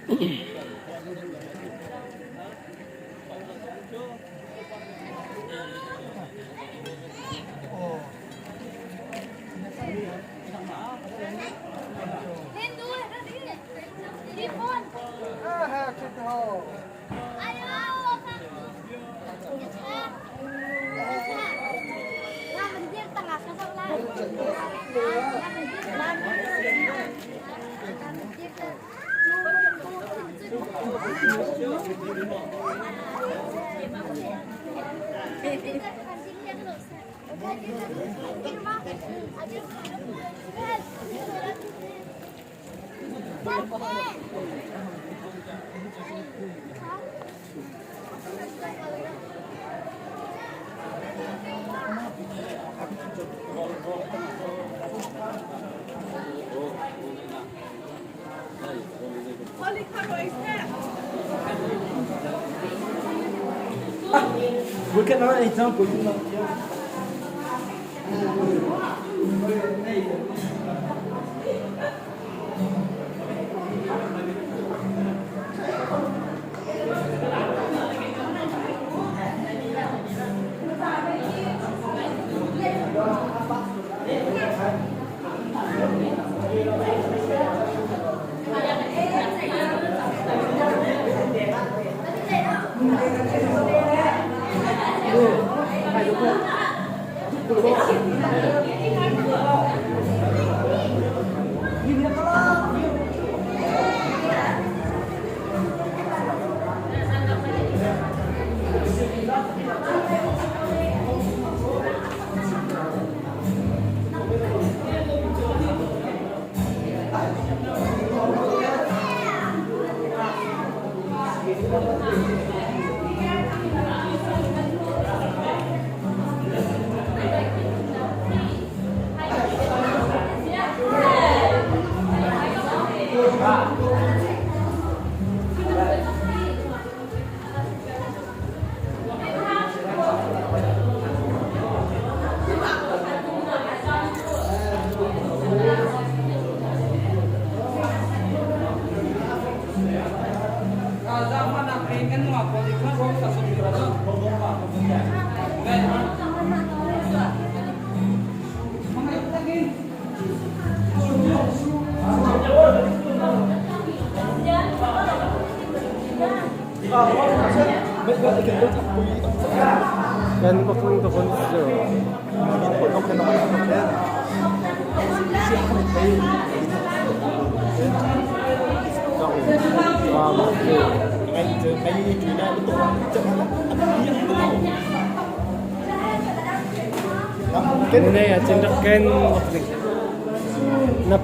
Na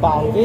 pau ve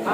Ni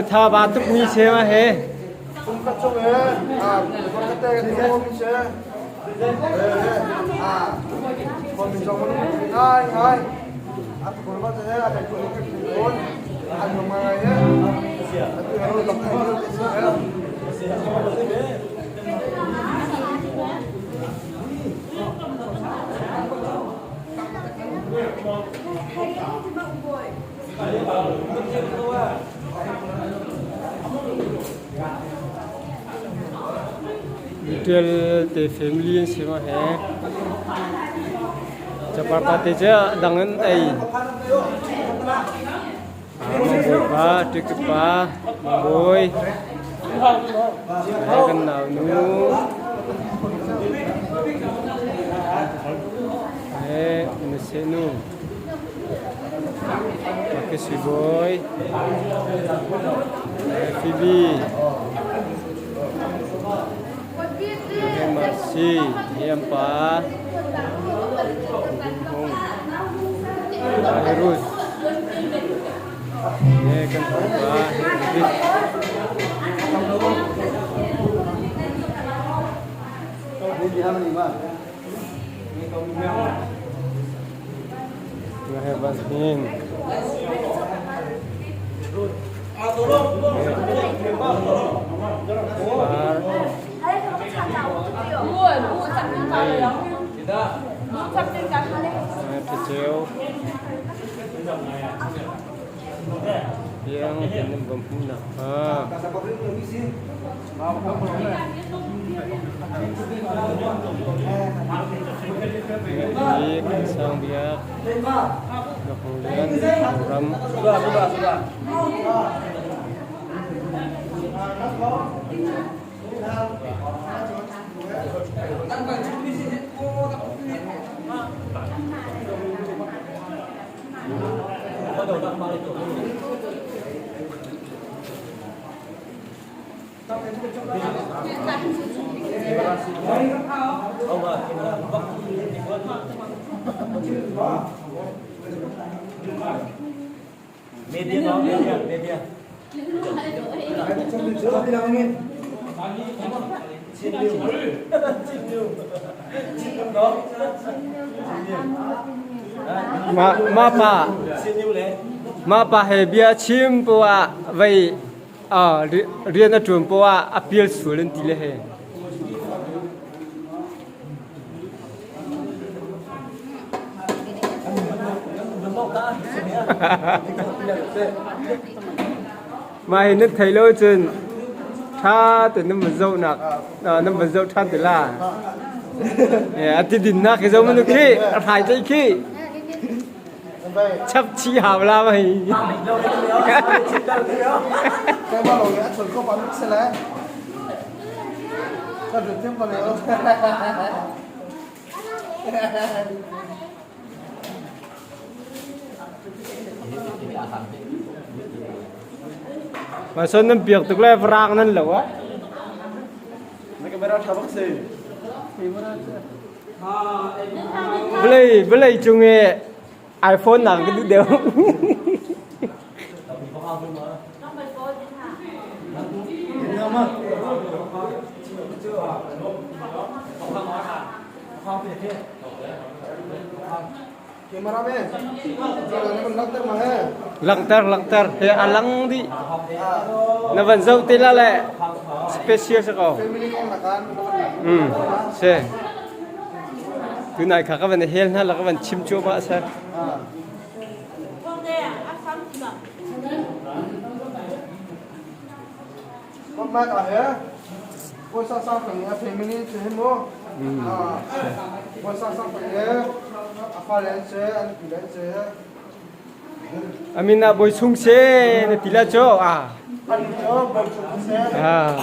tha ba tuk mi se ma he. Tial te family an si ma he. Chapar pa te che dang an ei. Mangbawi pa, Tiktuk pa, Mangbawi. Kan nau nu. He, na se nu. Pake Sui Bawi. Phoebe. Pake Ma. Si hi an pa Ding Hung Virus he kan pa hi David. Ceu Yang kan bam na ha. Hi kan sang biak Napoleon ram. Mah pa mah pa he bia chim poah vei rian a ṭuan poah a pial sual an ti le he. Mah hi nan thei lo cun ṭha tein nan van zohnak nan van zoh ṭhan te la. A ti dinnak hi zo manu khi a hrai tlai khi chap chi hau la ma hi. Ma son nan piak tuk le varang nan lo ah. Vawlei vawlei cung i iPhone nak ka duh deuh. Langhter langhter he a lang dih. Na van zoh te la le special si ko. Si. Tunai kha ka van hel hna la ka van chim cuahmah sa. Amin ah bawi chung se na ti la cho ah. Ah.